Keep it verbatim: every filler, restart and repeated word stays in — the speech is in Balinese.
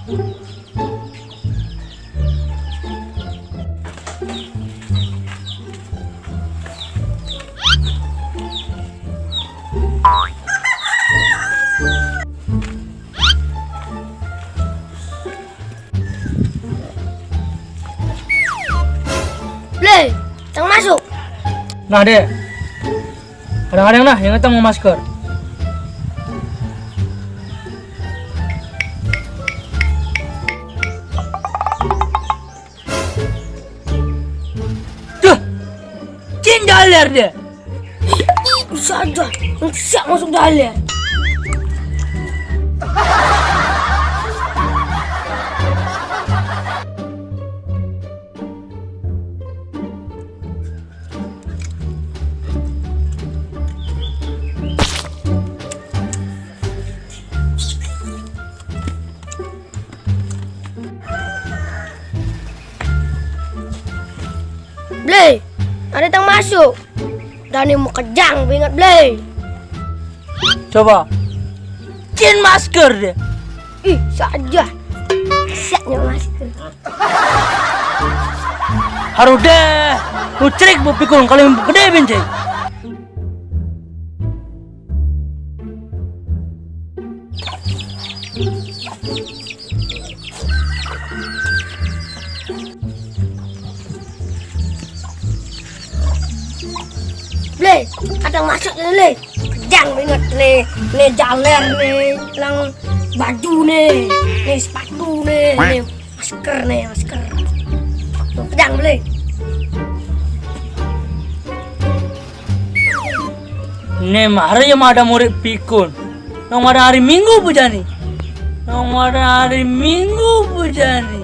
Blei, tang masuk. Nah, Dek. Kadang-kadang nah, yang datang mau masker. Tuh, cin jaler dia. Bisa aja, siap masuk jaler. Blei, ada tang masuk. Dani mau kejang, ingat Blei. Coba. Cin masker dia. Ih, saja. Siapnya masker. Harus deh. Lu cerik bu pikun kalau yang gede benci. Blei, ada masuk ni, Blei. Kejang ingat ni, ni jaler ni, lang baju ni, ni sepatu ni, ni masker ni, masker. Tuh, kejang, Blei. Ni mari yang ada murid pikun. Nang ada hari Minggu bujani. Nang ada hari Minggu bujani.